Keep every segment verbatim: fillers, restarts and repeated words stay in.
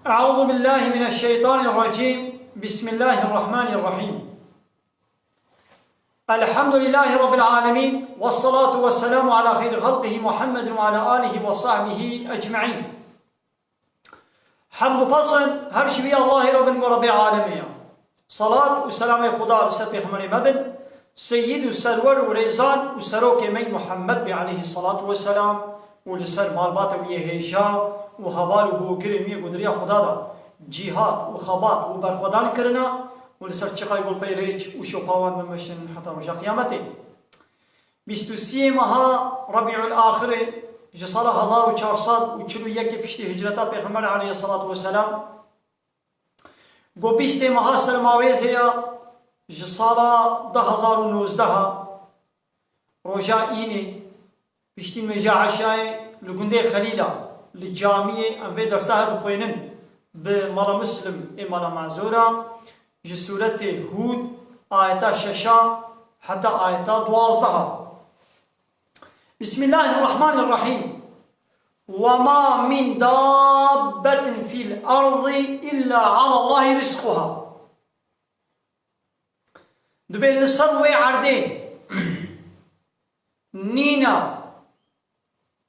أعوذ بالله من الشيطان الرجيم. بسم الله الرحمن الرحيم. الحمد لله رب العالمين، والصلاة والسلام على خير خلقه محمد وعلى آله وصحبه أجمعين. Hemd û pes in her ji wî Allahê Rabbin ku Rabbê alemê ye. Salat û selamê Xuda li ser Pêxemberê me bin, Seyyid û Serwer û Rêzan û Serokê me Muhammed bê aleyhî salatu we selam û li ser malbata wî yê hêja û heval û hogirên wî yê ku di riya Xuda de cîhad û xebat û berxwedan kirine û li ser çiqay ku pey rêç û şopa wan bimeşin heta roja Qiyametê. Bîst û sê meha Rebîul Axirê ji sala hezar û çar sed û çil û yekê piştî hicreta Pêxemberê aleyhisselatu vesselam, ku bîstê meha Sermawêzê ya ji sala du hezar û nozdeh, roja Înê, piştî nimêja Eşayê li gundê Xelîla, li camiyê em vê dersa he dixwênin bi Mala Muslim ê Mala Mazora, ji sûretê Hûd, ayeta şeşa heta ayeta duwazdeh. Bismillahirrahmanirrahîm. Ve ma min dabbetin fil ardi illa alallahi rizquha. Dibê li ser wê erdê nîna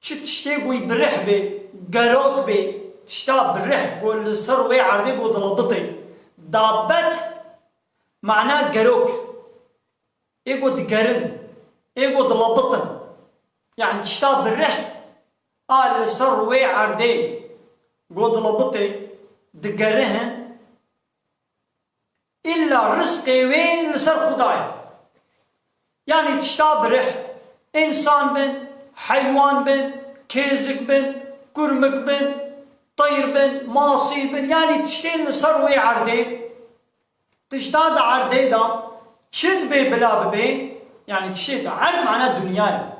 çi tiştê ku wî birih bê, gerok bê, tişta birih ku li ser wê erdê ku dilebitê. Dabet mana gerok. Ê ku digerin, ê ku dilebitin. Yanî tişta birih a li ser wê erdê ku dilebitê, digerihin, îlla rizqê wê li ser Xuda ye. Yanî tişta birih, însan bin, heywan bin, kêzik bin, kurmik bin, teyr bin, masî bin, yanî tiştên li ser wê erdê, tişta di erdê de çi dibê bila bibê, yanî tiştê di erd mana dinya ye.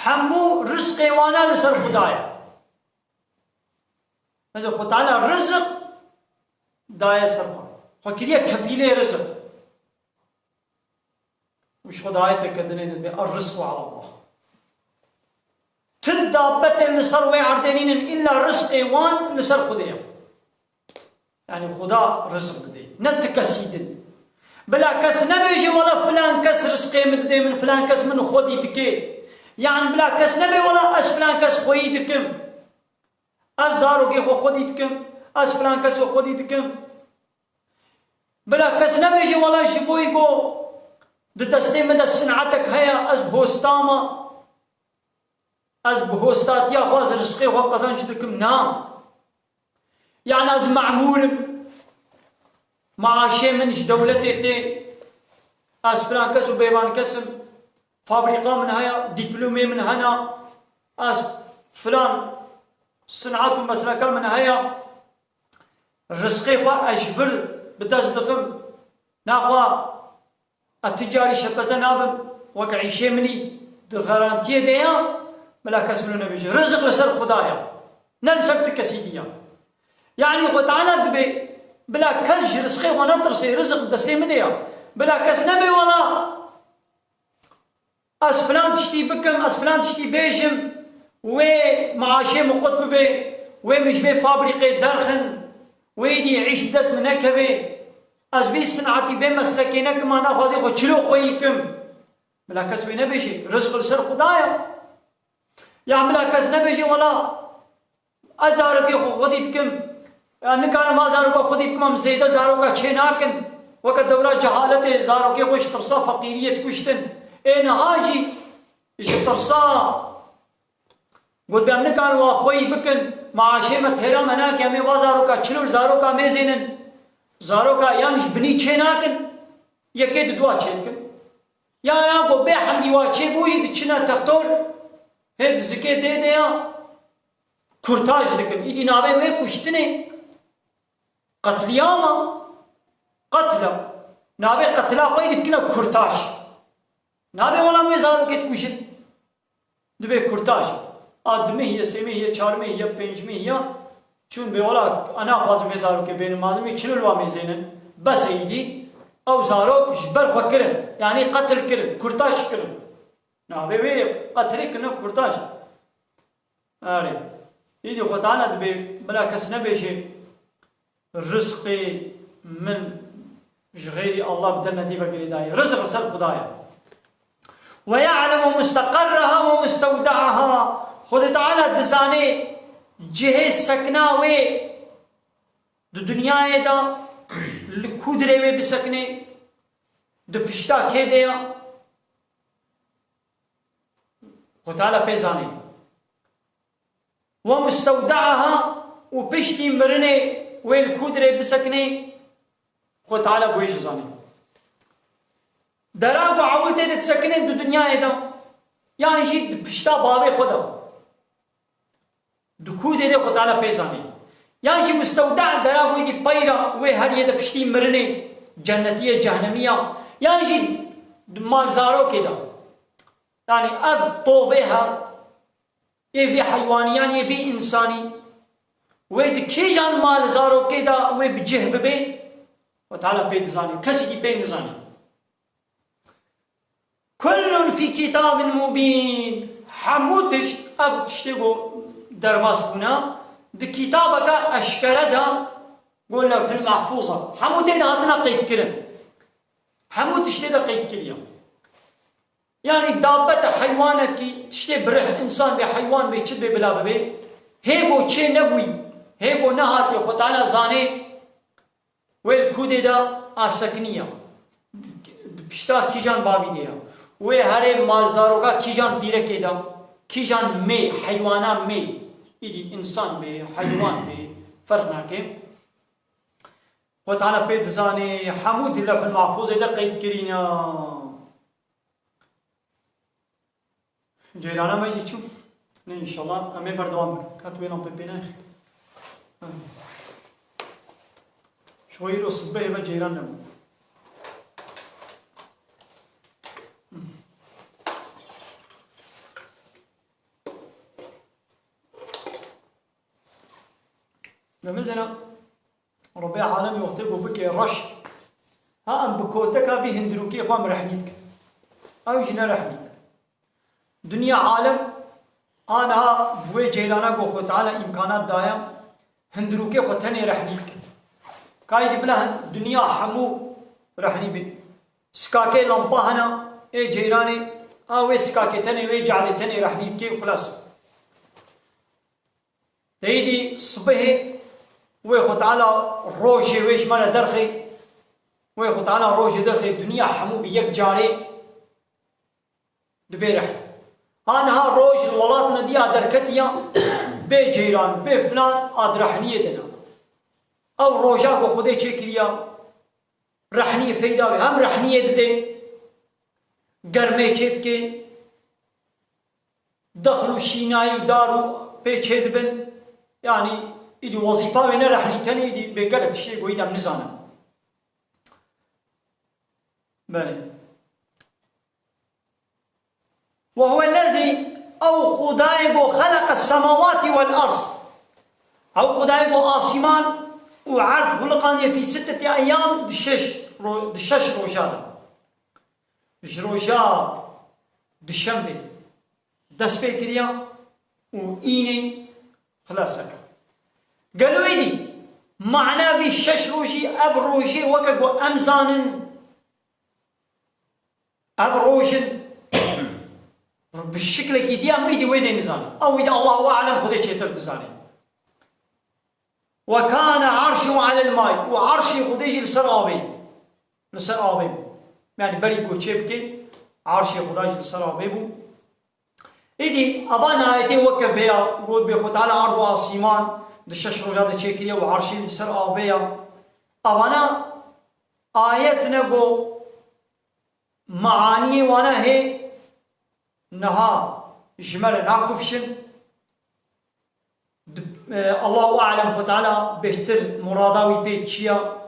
Hemû rizqê wana li ser Xuda ye. Mesela Xwe Teala riziq daye ser xwe. Xwe kiriye kefîlê riziq. Û ji xwe dayeteke dinê dibê, "Er-rizqu alallah." Ti dabetên li ser wê erdê nînin, îlla rizqê wan li ser Xwedê ye. Yanî Xuda riziq didê. Ne ti kesî din. Bila kes nebêje, "Wela filan kes rizqê min didê min, filan kes min xwedî dike." Yanî bila kes nebê, "Wela ez filan kes xweyî dikim." Ez zarokê xwe xwedî dikim, ez filan keso xwedî dikim. Bila kes nebêje, "Wela ji bo ku di destê min de sinetek heye, ez hostama, ez bi hostatiya xwe ez rizqê xwe qezenc dikim." Na. Yanî ez memûr im, maaşê min ji dewletê tê, ez filan kes û bêvan kes im, fabrîka min heye, dîplomê min hene, ez filan sinet û mesleka min heye, rizqê xwe ez ji vir bi dest dixim, naxwe ez ti carî şepeze nabim, weke îşê min î di garantiyê de ya, bila kes wilo nebêje. Riziq li ser Xuda ye, ne li ser ti kesî dî ya. Yanî Xwe Teala dibê, bila kes ji rizqê xwe netirsê, riziq destê min de ya. Bila kes nebê, "Wela ez filan tiştî bikim, ez filan tiştî bêjim, wê maaşê min qut bibe, wê min ji vê fabrîqê derxin, wê dî îş bi dest min nekeve, ez vî sinetî, vê meslekê nekim, a naxwazê xwe çilo xweyî kim." Bila kes wê nebêje, rizq li ser Xuda ye. Ya bila kes nebêje, "Wela ez zarokê xwe xwedî dikim, ya nikarim va zaroka xwedî bikim, em zêde zaroka çê nakin." Weke dewra cehaletê zarokê xwe ji tirsa feqîriyê dikuştin. Ê niha jî ji tirsa got, "Em nikarin wa xweyî bikin, maaşê me têra me nake, em ê va zaroka çilo li zaroka mêzênin." Zaroka yan ji binî çê nakin, yekê di dua çê dikin. Ya, ya ku bê hemdî wa çêbûyî diçine textor, hê di zikê dê de ya kurtaj dikin. Îdî navê wê kuştinê qetliyama, qetla. Navê qetla xwe îdî dikine kurtaj. Nabê wela wê zarokê dikujin. Dibê kurtaj. A dimî hiye, sêmî hiye, çarmî hiye, pêncmî hiye. Çûn bê wela, a naxwazim vê zarokê bênim, mazimî çilo li wa mêzênin. Bes êdî. Ew zarok ji ber xwe kirin. Yanî qetil kirin, kurtaj kirin. Navê wê qetilê kirine kurtaj. Erê. Îdî Xwe Teala dibê bila kes nebêje, rizqê min ji xeyrî Allah bi dernedî ve girêdayê. Rizq li ser Xuda ye. Ve ya'lemu musteqerreha ve mustewde'aha. Xwedê Teala dizanê cihê sekna wê di dinyayê de, li ku dirê wê biseknê, di pişta kê de ye. Xwe Teala pê zanê. Ve mustewde'aha, û piştî mirinê wê li ku dirê bisekinê, Xwe Teala bi wê jî zanê. Dera ku ewil tê de disekinê di dinyayê de, yan jî di pişta bavê xwe de, di ku dê de Xwe Teala pê zanê. Yan jî mustewde dera ku êdî peyra wê heriyê de piştî mirinê, cennetiyê, cehnemiya, yan jî di malzarokê de. Yanî ev tovê he, ê vî heywanî yan ê vî însanî, wê di kîjan malzarokê de wê bi cih bibê, Xwe Teala pê dizanî, kesekî pê nizanî. Kullun fî kitabin mubîn. Hemû tişt, ev tiştê ku derbas bûne, di kitabeke eşkere de, ku Lewhul Mahfûz e. Hemû tê de hatine qeydkirin. Hemû tiştê de qeydkiriye. Yanî dabete, heywanekî, tiştê birih, însan bê, heywan bê, çi bê, bila bibê, hê ku çê nebûyî, hê ku nehatiye, Xwe Teala zanê, wê li ku dê de a sekiniye, di pişta kîjan bavî dê ye, wê herê malzaroka kîjan pîrekê de, kîjan mê, heywana mê, îdî însan bê, heywan bê, ferq nake. Xwe Teala pê dizanê, hemû di Lewhul Mahfûzê de qeyd kirîne. Ceyrana me jî çû. Ne, înşallah em ê berdewam bikin. Ka tu wê lan pê pê nexê. Ji xwe îro sibehê ve ceyran nebû. Demezena Rebê alemê wextê ku bike reş, ha em bi koteka vî hundirokê xwe em rehnî dikin. Ew jî ne rehnî dikin. Dinya alem aniha bi wê ceyrana ku Xwe Teala îmkanat daye, hundirokê xwe tenê rehnî dikin. Ka êdî bila hin-, dinya hemû rehnî bin. Sikakê lampa hene, ê ceyranê, a wê sikakê tenê, wê cadê tenê rehnî dikê û xilas. Te êdî sibehê wê Xwe Teala rojê wê ji me re derxê, wê Xwe Teala rojê derxê, dinya hemû bi yek carê dibê reh. Ha niha roj li welatine diya derketiya, bê ceyran, bê filan, a di rehniyê de ne. Ew roja ku Xwedê çêkiriya, rehniyê feyda wê. Hem rehniyê didê, germê çêdikê, dexl û şînayî û dar û pê çêdibin. Yanî, îdî wezîfa wê ne rehnî, tenê îdî bê gelek tiştê goyî dem nizanin. Belê. Ve huwellezî, ew Xwedayê ku xeleqes semawatî wel erd. Ew Xwedayê ku asîman û erd xuliqandiye fî sitteti eyyam, di şeş ro-, di şeş roja de. Ji roja duşembe dest pê kiriya û înê xilas dike. Gelo êdî mana vî şeş rojî, ev rojê weke ku em zanin, ev roj in, bi şiklekî dî em êdî wê dê nizanin. Ew êdî Allahu alem, Xwedê çêtir dizane. Ve kâne arşuhu alel mâ. Û arşê Xwedê jî li ser avê. Li ser avê bû. Yanî berî ku çê bikê, arşê Xweda jî li ser avê bû. Êdî ava ayetê weke vê ya, got bê Xwe Teala erd û asîman di şeş roja de çêkiriye û arşê li ser avê ya. Avana ayet ne ku meaniyê wana hê niha ji me re nakufşin. Di-, e, Allahu alem, Xwe Teala bêhtir murada wî pê çi ya,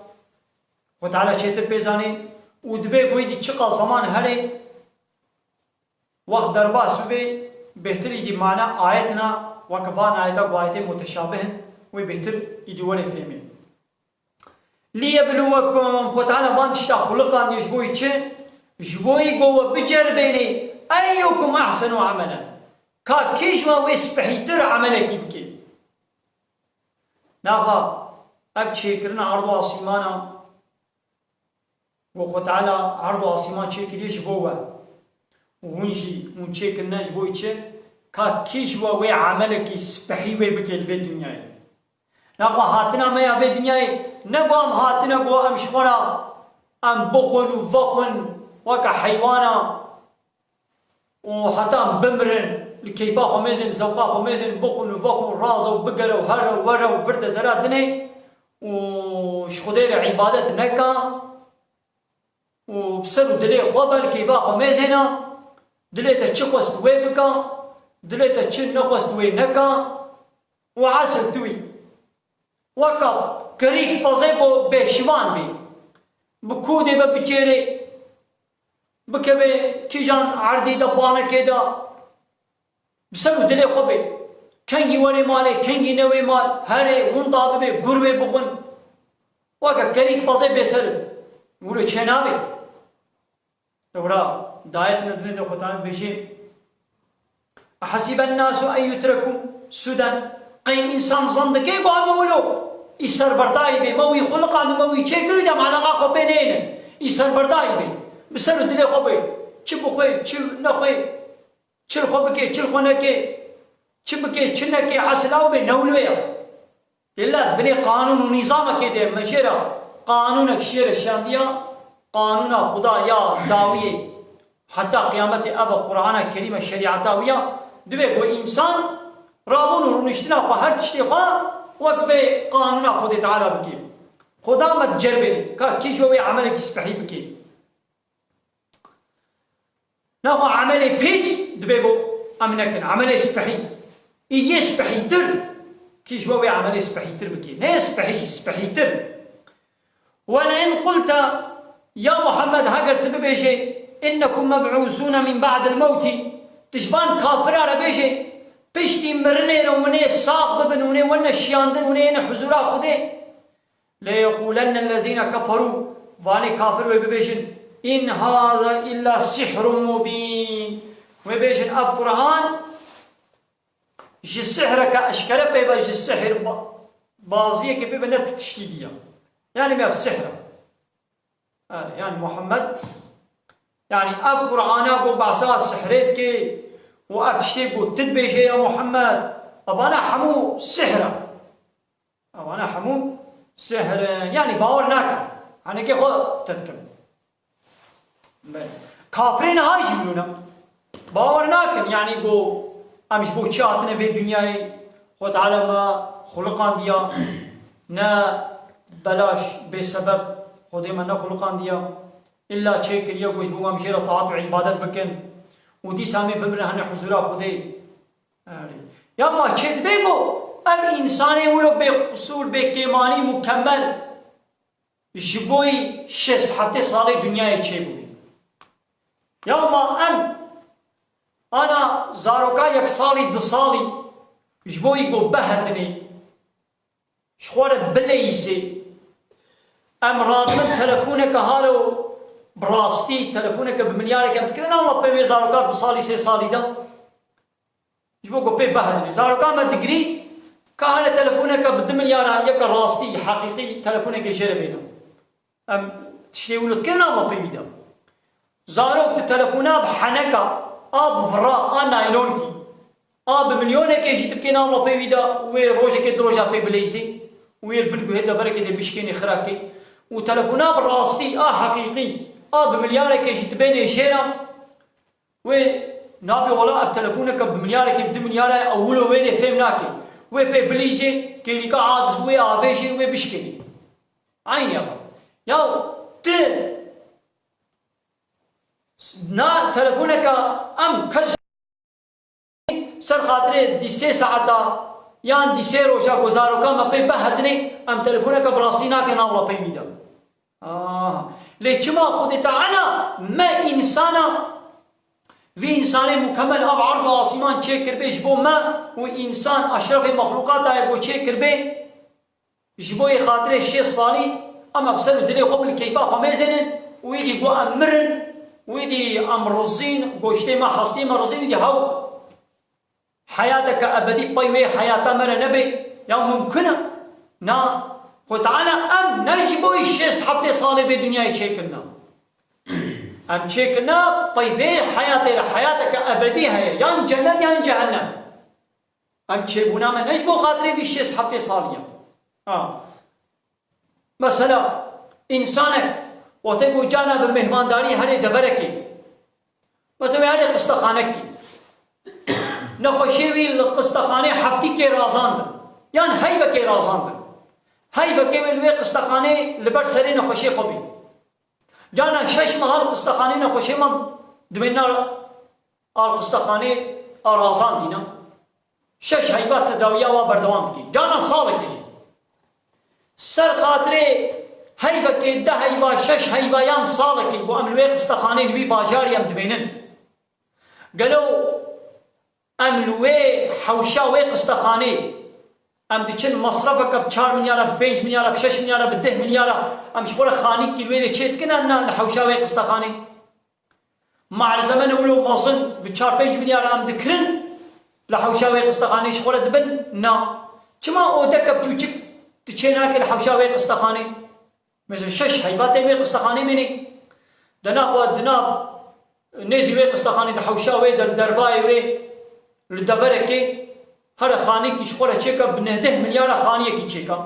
Xwe Teala çêtir pê zanê û dibê ku êdî çiqa zeman herê, wext derbas bibe, bêhtir êdî mane ayetina, weke van ayeta ku ayetê muteşabih in, wê bêhtir êdî were fêmê. Liyebluwekum, Xwe Teala van tişta xuliqandiye ji bo yî çi? Ji bo yî ku we biceribênê, eyyukum ehsenu amelen. Ka kî ji we wê spehîtir emelekî bike. Naxa ev çêkirina erd û asîmana, ku Xwe Teala erd û asîman çêkiriye ji bo we. Û hûn jî, hûn çêkirine ji bo çi? Ka kî ji we wê emelekî spehî wê bike li vê dinyayê. Naxwe hatina me ya vê dinyayê, ne ku em hatine ku em ji xwe re em bixwin û vexwin weke heywana û heta em bimirin, li keyfa xwe mêzin, li zewqa xwe mêzin, bixwin û vexwin, raze û bigere û here û were û vir de dera dinê û ji Xwedê re îbadet neka û bi ser û dilê xwe be li keyfa xwe mêzêna, dilê te çi xwest wê bika, dilê te çi nexwest wê neka. Û esl tu wî. Weka kerîk pezê ku bêşivan bî. Bi kûdê be biçêrê, bikeve kîjan erdî de, banekê de, bi ser û dilê xwe bê. Kengî werê malê, kengî newê mal, herê, winda bibê, gur wê bixwin. Weke kerîk pezê bê ser. Wilo çênabê. Lewra dayetine dinê de Xwe Teala dibêje, "Ehesiben nasu en yutreku sudan." Qey însan zan dike ku em wilo î serberdayî bê, me wî xuliqand û me wî çêkir û dem eleqa xwe pê neyne. Î serberdayî bê. Bi ser û dilê xwe bê. Çi bixwe, çi nexwe, çi li xwe bike, çi li xwe neke, çi bike, çi neke, esla ew bê, newil wê ya. Illa di binê qanûn û nîzamekê de me jê re qanûnek ji jê re şandiya, qanûna Xuda ya dawiyê heta qiyametê, ev e Qur'ana Kerîm e, şerîeta wî ya, divê ku însan rabûn û rûniştina xwe, her tiştê xwe wek vê qanûna Xwedê Teala bike. Xuda me diceribêne ka kî ji we wê emelekî spehî bike. Naxwe emelê pîs dibe ku em nekin. Emelê spehî. Î yê spehîtir. Kî ji we wê emelê spehîtir bike. Ne yê spehî jî, spehîtir. Welein qulte, ya Muhammed, heger tu bibêjê, "Innekum meb'ûsûne min ba'dil mewtî", tu ji van kafira re bêjê, "Piştî mirinê re hûn ê sax bibin, hûn ê wene şiyandin, hûn ê yene huzûra Xwedê." "Leyeqûlenne ellezîne keferû", vanê kafir wê bibêjin, "In haza illa sihrun mubîn." Wê bêjin, ev Qur'an ji sihreke eşkere pê ve, ji sihir ba-, baziyekê pê ve, ne ti tiştî diya. Yani me ev sihr e. Yani, yani Muhammed, yani ev Qur'ana ku behsa sihrê dike û ev tiştê ku ti dibêje ya Muhammed, evana hemû sihr e. Evana hemû sihr in, yanî bawer nakin. Henekê xwe te dikin. Belê. Kafirên hay jî wilo ne. Bawer nakin, yanî ku em ji bo çi hatine vê dinyayê, Xwe Teala me xuliqandiya, ne belaş, bê sebeb Xwedê me nexuliqandiya. Îlla çêkiriye ku ji bo em jê re taat û îbadet bikin û dîsa em ê bimirin hene huzûra Xwedê. Erê. Ya ma çêdibe ku ev însanê wilo bê qusûr, bê kêmanî, mukemel ji bo yî şêst heftê salê dinyayê çêbûyî. Ya ma em ana zaroka yek salî, du salî ji bo yî ku behedinê, ji xwe re bileyîzê. Em radibin telefoneke halo bi rastî, telefoneke bi milyarek em dikirin, Allah pê wê zaroka du salî, sê salî de. Ji bo ku pê behedinê. Zaroka me digirî, ka hele telefoneke bi du milyara yeke rastî, heqîqî, telefoneke jê re bêne. Em tiştê wilo dikirin, Allah pê wî de. Zarok tu telefona bi heneka, a bi vira, a naylonkî, a bi milyonekê jî tu bikê navla pê wî de, wê rojekê du roja pê bileyzê, wê li bin guhê deverekê de bişkênê xirakê. Û telefona bi rastî, a heqîqî, a bi milyarekê jî tu bênê jêra, wê nabê wela ev telefoneke bi milyarekê, bi du milyara ew wilo wê dê fêm nake. Wê pê bileyzê, kêlîka aciz bû, wê avêjê, wê bişkênê. Eynî ama. Ya ti Na telefoneke em kes ser xatirê dî sê saeta yan dî sê roja ku zaroka me pê behedinê, em telefoneke bi rastî nakin navla pey wî de. Ah. Lê çima Xwedê Teala me însana, vî însanê mukemel, ev erd û asîman çêkiribê ji bo me û însan eşrefê mexlûqata ye ku çêkiribê, Ji bo yê xatirê şêst salî, em bi ser û dilê xwe bi li keyfa xwe mêzênin û îdî ku em mirin û îdî em rizîn, goştê me, hestê me rizîn, îdî hew heyateke ebedî pey wê heyata me re nebe. Ya mimkun e? Na, Xwe Teala em ne ji bo şêst heftê salê vê dinyayê çêkirina. Em çêkirina pey vê heyatê re, heyateke ebedî heye. Yan cennet yan cehennem. Em çêbûna me ne ji bo xatirê vî şêst heftê salî ye. Ha. Mesela, însanek, wextê ku carna bi mêhmandarî herê deverekê, mesela, wê herê qistexanekî. Nexweşiyê wî li qistexanê heftîkê razandin. Yan heyvekê razandin. Heyvekê wê li wê qistexanê li ber serê nexweşiyê xwe bî. Carna şeş meha li qistexanê nexweşiyê man dimêna al qistexanê a razandîna. Şeş heyva tedawiya wa berdewam dikî. Carna salekê jî. Ser xatirê heyvekê, deh heyva, şeş heyva yan salekê ku em li wê qistexanê li wî bajarî em dimênin. Gelo em li wê hewşa wê qistexanê em diçin masrafeke bi çar milyara, bi pênc milyara, bi şeş milyara, bi deh milyara em ji xwe re xanîkî li wê de çê dikin, em na li hewşa wê qistexanê? Malzeme ne wilo mezin bi çar pênc milyara em dikirin, li hewşa wê qistexanê ji xwe re dibin? Na. Çima odeke biçûçik tu çê nake li hewşa wê qistexanê? Mesela şeş heyva tê wê qistexanê mênê. Dina xwe, dina nêzî wê qistexanê, di hewşa wê de, li dervayê wê, li deverekê, here xanîkî ji xwe re çêke, bi neh deh milyara xaniyekî çêke.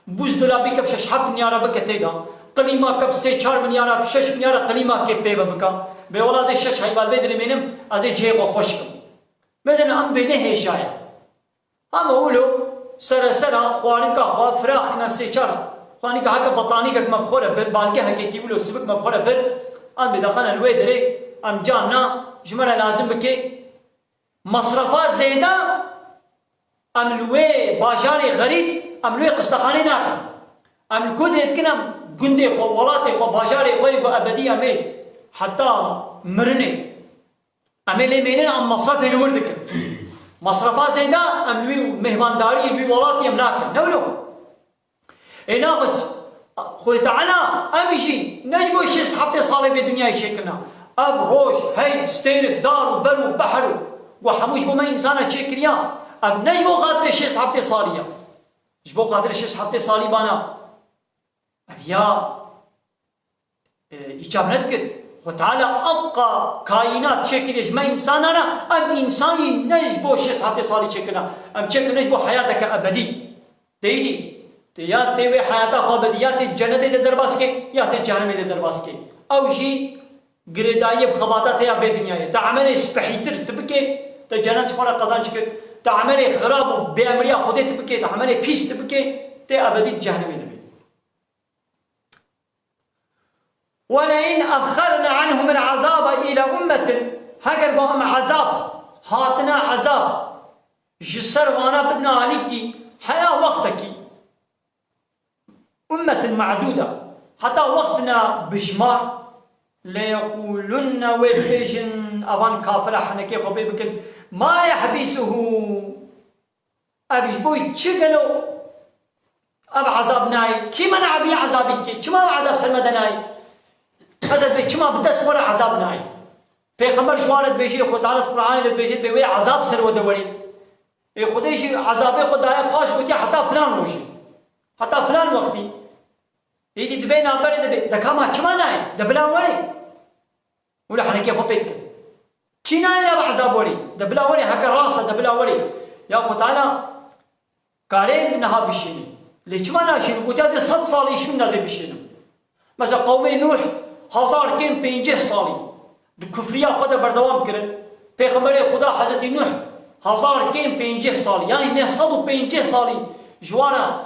Buzdolabî ke bi şeş heft milyara bike tê de. Klîma ke bi sê çar milyara, bi şeş milyara klîma kê pê ve bike. Bê wela ez ê şeş heyva li vê dilimênim, ez ê cihê xwe xweş kim. Mezin em bê ne hêşaye. Ama wilo sere sera xwanika xwe firax kine sê çar xwanika heke betanîkek me bi xwe re bir, balgehekekî wilo sibik me bi xwe re bir, em bê daxane li wê derê, em carna ji me re lazim bike. Masrafa zêde em li wê bajarê xerîb, em li wê qistexanê nakin. Em li ku dirê dikin, em gundê xwe, welatê xwe, bajarê xwe yê ku ebedî em ê heta mirinê em ê lê mênin, em masrafê li wir dikin. Masrafa zêde em li wî mêhmandarî, li wî welatî em nakin. Ne wilo? Ê naxwe Xwedê Teala em jî ne ji bo şêst heftê salê vê dinyayê çêkirina. Ev roj, hey, stêrik, dar û ber û behr û gu hemû ji bo me însana çêkiriya. Ev ne ji bo xatirê şêst heftê salî ya. Ji bo xatirê şêst heftê salî bana. Ev ya, e, îcab nedikir. Xwe Teala ewqa kaînat çêkiriye ji me însanan re, em însanî ne ji bo şêst heftê salî çêkirina. Em çêkirine ji bo heyateke ebedî. Têdî, tê ya tê wê heyata xwe ebedî, ya tê cennetê de derbas kê, ya tê cehennemê de derbas kê. Ew jî girêdayiyê bi xebata te ya vê dinyayê. Te emelê spehîtir tu bikê, te cennet ji xwe re qezanc kir. Te emelê xirab û bêemriya Xwedê tu bikê, te emelê pîs tu bikê, tê ebedî di cehennemê de bê. وَلَئِنْ أَخَّرْنَا عَنْهُمُ الْعَذَابَ إِلَى أُمَّةٍ، heger ba em ezab, hatina ezab, ji ser wana bidina alîkî, heya wextekî, اُمَّةٍ مَعْدُودَةٍ, heta wextina bijmar, لَيَقُولُنَّ, wê bibêjin, evan kafira henekê xwe pê bikin, مَا يَحْبِسُهُ، Ev ji bo çi gelo ev ezab nayê? Kî mena vî ezabî dike? Çima ev ezab ser me de nayê? Ez ê dibê çima bi dest xwe re ezab nayê? Pêxember ji wan re dibêjê, Xwe Teala di Qur'anê de dibêje, dibê wê ezab ser we de werê. Ê Xwedê jî ezabê xwe daye paş, gotiye heta filan rojê. Heta filan wextî. Êdî di vê navberê de bê, de ka ma çima nayê? De bila werê. Wilo henekê xwe pê dikin. Çi nayê ev ezab werê? De bila werê, heke rast e, de bila werê. Ya Xwe Teala karê niha bişînî. Lê çima naşînî? Gotiya ez ê sed salî şûn ez ê bişînim. Mesela qewmê Nûh hezar kêm pêncî salî di kufriya xwe de berdewam kirin. Pêxemberê Xuda Hezretî Nûh hezar kêm pêncî salî, yanî neh sed û pêncî salî ji wan re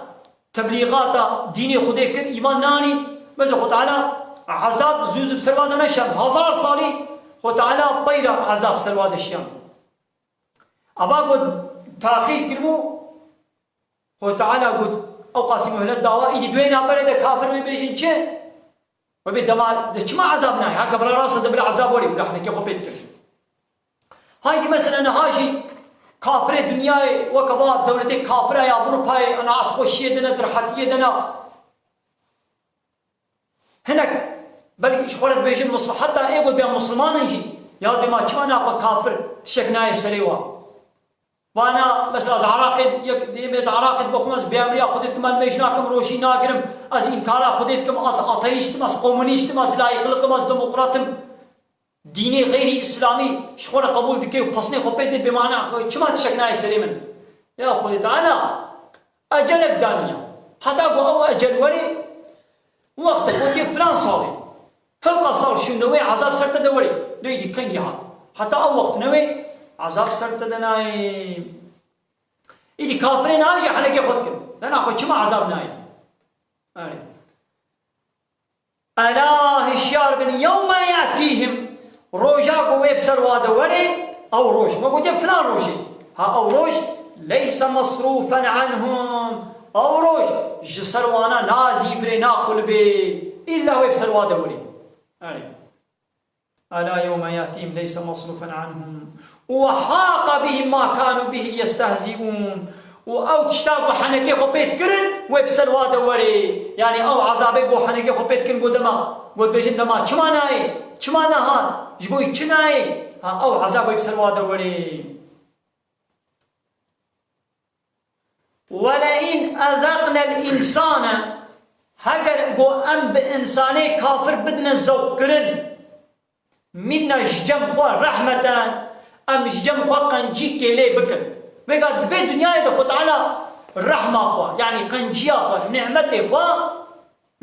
teblîxata dînê Xwedê kir, îman nanî, bes Xwe Teala ezab zû zû bi ser wan de neşiyan. Hezar salî Xwe Teala peyra ezab ser wan de şiyan. Ava got taxîr kiribû, Xwe Teala got, ew qasî muhlet dawa, îdî di wê navberê de kafir bibêjin çi? Wê bê dema de çima ezab nayê? Heke bila rast e de bila ezab werê, bila henekê xwe pê dikir. Haydî mesela niha jî kafirê dinyayê, weke va dewletê kafira ya Ewropayê, ena xweşiyê de ne, di rehetiyê de ne. Hinek belkî ji xwe re dibêjin Muslim, heta ê got bêya Musliman in jî, ya dê ma çima naxwe kafir tiştek nayê serê wa. Vana, mesela, ez Iraqê, yek, diyê ez Iraqê bixwim, ez bêemriya Xwedê dikim, ez mêj nakim, rojî nagirim, ez înkara Xwedê dikim, ez ateîst im, ez komunîst im, ez layîqliq im, ez demokrat im. Dînê xeyrî îslamî ji xwe re qebûl dike û pesnê xwe pê dê bêmane, çima tişek nayê serê min? Ya Xwedê Teala ecelek daniya. Heta ku ew ecel were, wexta ku tê filan salê, hilqa sal şûnde wê ezab ser te de were. Lê îdî kengî hat. Heta ew wext newê, ezab ser te de nayê. Îdî kafirên a jî henekê xwe dikin. Dena xwe çima ezab nayê? Erê. Ela hişyar bin, yewme yatîhim. Roja ku wê bi ser wa de were, ew roj. Me gotiye filan rojê. Ha ew roj, leyse masrufen anhum. Ew roj ji ser wana nazîvirê, naqulibê. Îlla wê bi ser wa de were. Erê. Ela yewme yatîhim leyse masrufen anhum. Ve haqa bihim ma kanu bihi yestehziun. Û ew tişta ku henekê xwe pê dikirin, wê bi ser wa de were. Yanî ew ezabê ku henekê xwe pê dikirin, ku dema, ku dibêjin dema çima nayê, çima nehat, ji bo wî çi nayê? Ha, ew ezab wê bi ser wa de were. Welein ezaqnel însane, heger ku em bi însanê kafir bidine zewqkirin, minna ji cem xwe rehmeten, em ji cem xwe qencîkê lê bikin. Vêga di vê dinyayê de Xwe Teala rehma xwe, yanî qenciya xwe, nîmetê xwe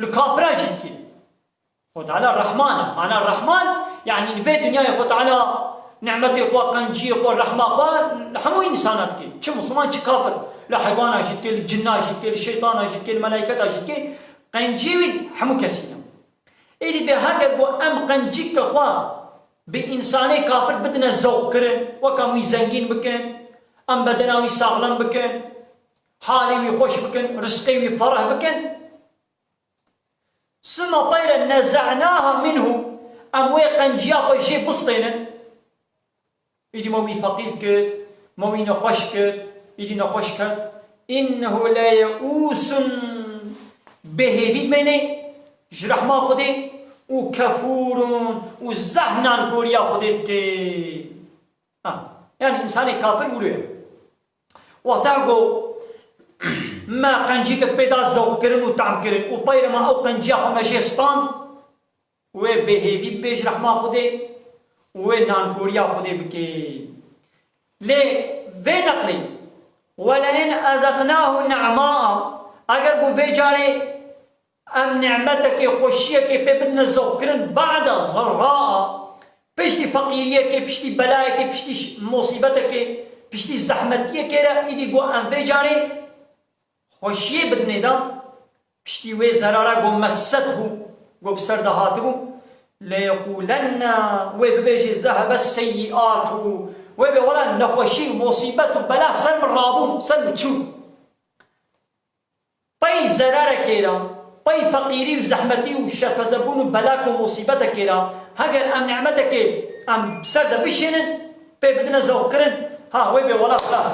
li kafiran jî dike. Xwe Teala Rehman e. Mana Rehman, yanî li vê dinyayê Xwe Teala nîmetê xwe, qenciyê xwe, rehma xwe li hemû însana dike. Çi Misliman, çi kafir. Li heywana jî dike, li cinna jî dike, li şeytana jî dike, li melayketa jî dike. Qenciyê wî hemû kesî ne. Êdî bê heger ku em qencîka xwe bi însanê kafir bidine zewqkirin, weka em wî zengîn bikin, em bedena wî saxlem bikin, halê wî xweş bikin, rizqê wî fereh bikin, Suma tayre neze'naha minhu, em wê qenciya xwe jê bistênin. Îdî me wî feqîr kir, me wî nexweş kir, îdî nexweş ket. Innehu leye'ûsun, bêhêvî dimêne ji rehma Xwedê û kefûrun û zehf nankoriya Xwedê dike. Ha, yanî însanê kafir wilo ye. Wexta ku me qencîkek pê da zewqkirin û tamkirin û peyre me ew qenciya xwe me jê stand, wê bêhêvî bibe ji rehma Xwedê û wê nankoriya Xwedê bike. Lê vê neqlê, "Welein ezeqnahu ne'maa", eger ku vê carê em nîmetekê, xweşiyekê pê bidine zewqkirin, ba'de zerraa, piştî feqîriyekê, piştî belayekê, piştî ş-, musîbetekê, piştî zehmetiyekê re, îdî got em vê carê xweşiyê bidinê de, piştî wê zerara got messethu, got bi ser de hatibû, leyeqûlenne, wê bibêjê zehebe seyyi'atu, wê bê wela nexweşî, musîbet û bela ser min rabûn, ser min çûn. Pey zerarekê re, pey feqîrî û zehmetî û şerpezebûn û belak û musîbetekê re, heger em nîmetekê em bi ser de bişênin, pê bidine zewqkirin, ha, wê bê wela xilas.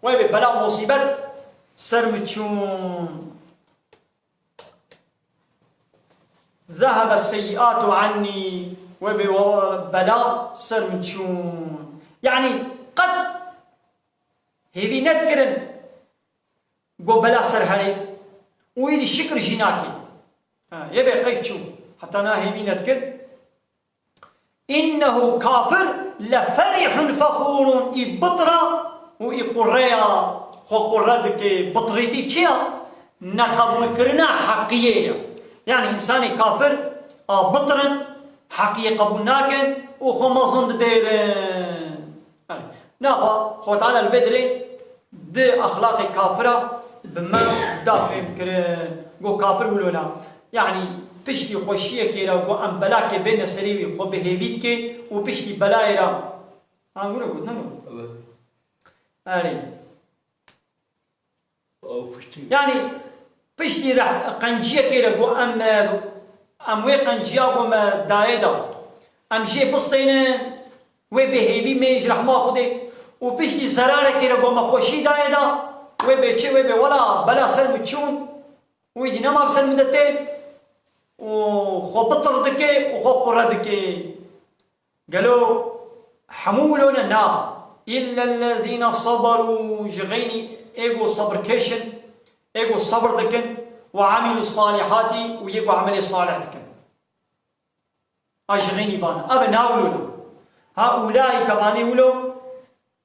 Wê bê bela musîbet ser min çûn. Zehebe seyyi'atu annî, wê bê wela bela ser min çûn. Yanî qet hêvî nedikirin. Got bela ser herê û êdî şikir jî nakê. Ha, yê bê qey çû. Heta na hêvî nedikir. Înnehu kafir leferîhun fexûrun. Î bitr a û î qurreya xwe qurre dike. Bitrîtî çi ya? Neqebûlkirina heqiyê ye. Yanî însanê kafir a bitr in, heqiyê qebûl nakin û xwe mezin didêrin. Naxwe, Xwe Teala li vê dilê di exlaqê kafira bi me da fêm kirin. Got kafir wilo ne. Yanî piştî xweşiyekê re ku em belakê bêne serê wî, xwe bi hêvî dike û piştî belayê re. Ha, wilo got, ne got? Evet. Erê. Ew piştî. Yanî piştî reh-, qenciyekê re ku em, em wê qenciya ku me dayê da. Em jê bistêne, wê bê hêvî mê ji rehma Xwedê û piştî zerarekê re ku me xweşî dayê da, wê bê çi, wê bê wela bela ser min çûn û êdî nema bi ser min de tê û xwe bitir dike û xwe qure dike. Gelo hemû wilo ne? Na. إلا الذين صبروا, ji xeynî ê ku sebirkêş in, ê ku sebir dikin, وعملوا الصالحات, û yê ku emelê salih dikin. A ji xeynî vana. Ev nav wilo. Ha, أولئك, vanê wilo,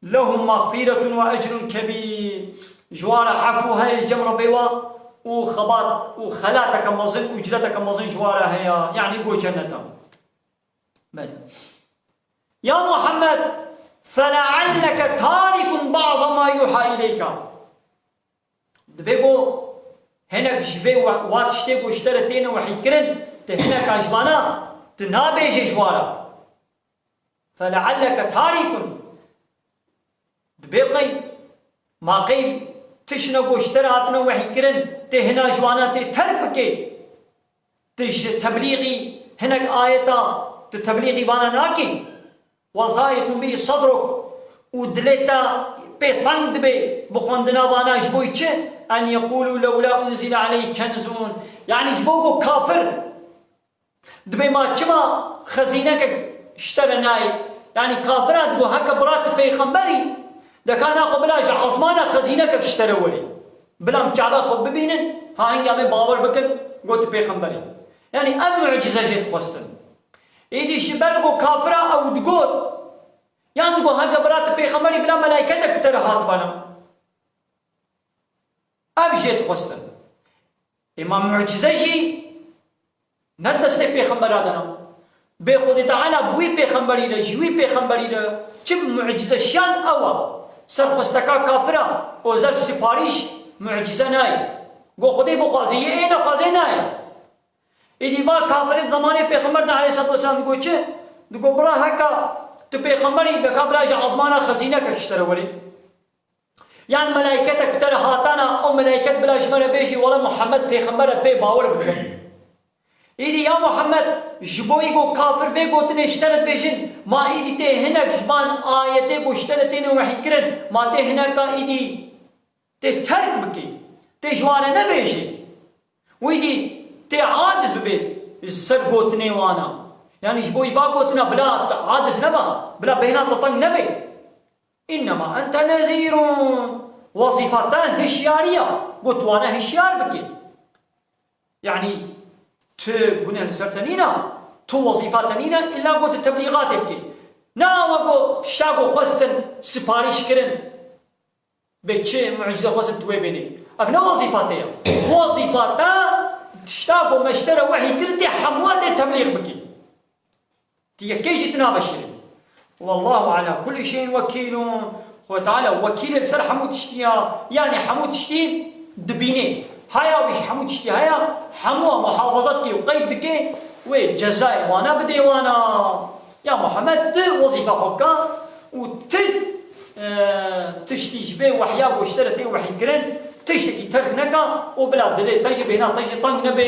لهم مغفرة وأجر كبير. Ji wan re efû heye ji cem Rebbê wan û xebat û xelateke mezin, ucreteke mezin ji wan re heye. Yanî go cenneta. Belê. Ya Muhammed, فلعلك تارك بعض ما يوحى إليك. Dibê ku hinek ji vê we-, wa tiştê ku ji te re têne wehîkirin, tu hineka ji vana, tu nabêjê ji wa re. فلعلك تارك. Dibê qey, ma qey tiştine ku ji te re hatine wehîkirin, tê hina ji wana tê terk bikê. Tu ji teblîxî hinek ayeta, tu teblîxî vana nakî. وضائق به صدرك, û dilê te pê teng dibe bi xwendina vana, ji bo çi? أن يقولوا لولا أنزل عليه كنز. Yanî ji bo ku kafir dibê ma çima xezînekek ji te re nayê? Yanî kafira digo heke bira tu pêxemberî, deka naxwe bila ji ezmana xezînekek ji te re werê. Bila em Kabe xwe bibînin, ha hinga me bawer bikin, got tu pêxemberî. Yanî ev mucize jê dixwestin. Êdî ji ber ku kafira ew digot, yan digot, heke bira tu pêxemberî bila melaîketek bi te re hatibana. Ev jê dixwestin. Ê ma mucize jî ne destê pêxembera de ne. Bê Xwedê Teala bi wî pêxemberî re, ji wî pêxemberî re çi mucize şiyan ew a. Serxwesteka kafira, ozel siparîş, mucize nayê. Go Xwedê bixwazê, yê ê nexwazê nayê. Êdî va kafirê di zemanê pêxember de aleyhisselatu vesselam digo çi? Digo bira heka tu pêxemberî, deka bira ji ezmana xezînekek ji te re werê. Yan melaîketek bi te re hatana, ew melaîket bila ji me re bêjî, wela Muhammed pêxember e, pê bawer bikin. Îdî ya Muhammed, ji bo î ku kafir vê gotinê ji te re dibêjin, ma îdî tê hinek ji van ayetê ku ji te re têne wehîkirin, ma tê hineka îdî tê terk bikî, tê ji wan re nebêjî. Wî dî tê aciz bibê ji ser gotinê wana. Yanî ji bo î va gotina bila te aciz neba, bila bêhna te teng nebe. Înnema ente nezîrun. Wezîfa te hişyarî ya. Got wana hişyar bike. Yanî tu gune li ser te nîna, tu wezîfa te nîna, îlla got tu teblîxatê bike. Na weko tişta ku xwestin siparîş kirin. Bê çi mucize xwestin tu wê bênê? Ev ne wezîfa te ye. Wezîfa te tişta ku me ji te re wehî kir tê hemû tê teblîx bikî. Tu yekê jî tu nabe şêrê. Wallahu ala kulli şeyin wekîlun. Xwe Teala wekîl e li ser hemû tiştî ya. Yanî hemû tiştî dibînê. Haya wî ji hemû tiştî haya, hemû muhafaza dike û qeyd dike, wê cezayê wana bidê wana. Ya Muhammed, tu wezîfa xwe bike û tu, e, tiştî ji vê wehya ku ji te re tê wehî kirin, tiştekî terk neke û bila dilê te jî bêhna te jî teng nebe.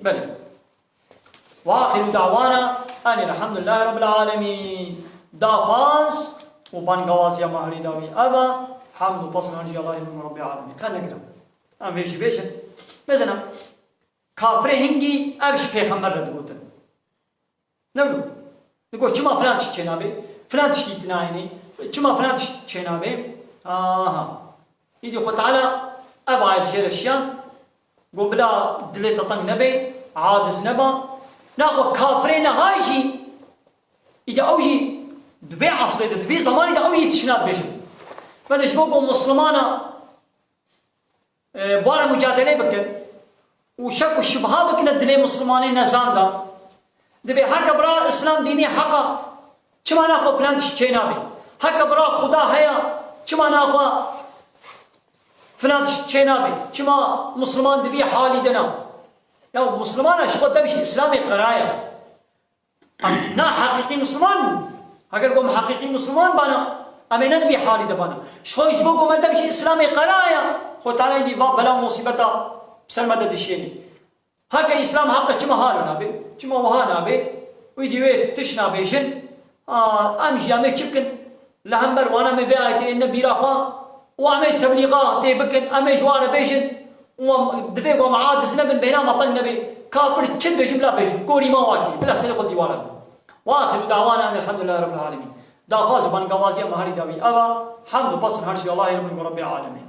Belê. Ve axiru da'wana enil hamdülillahi rabbil alemin. Daxwaz û bangawaziya me herî dawî ev e, hemd û pesnanî ji Allahê min Rabbî alemin. Ka negirin. Em vê jî bêjin. Mesela, kafirê hingî ev ji pêxember re digotin. Ne wilo? Digo, çima filan tişt çênabe? Filan tiştî tu nayênî. Çima filan tişt çênabe? Aha. Îdî Xwe Teala ev ayet jê re şiyan. Got, bila dilê te teng nebe, aciz neba. Naxwe kafirê niha jî, îdî ew jî di vê esrê de, di vê zemanî de ew jî tişt nadibêjin. Belê ji bo ku Mislimana e, bi wan re mucadelê bikin û şek û şibha bikine dilê Mislimanê nezan de. Dibê heke bira Îslam dînê heq e, çima naxwe filan tişt çênabe? Heke bira Xuda heye, çima naxwe filan tişt çênabe? Çima Misliman di vî halî de ne? Ya Mislimana ji xwe dev ji Îslamê qeraye. Em ne heqîqî Misliman bûn. Heger ku em heqîqî Misliman bana, em ê ne di vî halî de bana. Ji xwe ji bo ku me dev ji Îslamê qeraya, Xwe Teala dî va bela û musîbeta bi ser me de dişênê. Heke Îslam heq e, çima halo nabe? Çima wiha nabe? Wî dî wê tişt nabêjin. A, em jî em ê çi bikin? Li hember wana me vê ayetê êne bîra xwe û em ê teblîxa tê bikin, em ê ji wan re bêjin û em divê ku em aciz nebin, bêhna me teng nebe. Kafir çi dibêjin bila bêjin, gorî me wa kir, bila serê xwe dîwara bidin. Ve axiru da'wana enil hamdülillahi rabbil alemin. Daxwaz û bangawaziya me herî dawî ev e, hemd û pesn her jî Allahê min ku Rebbê alemê.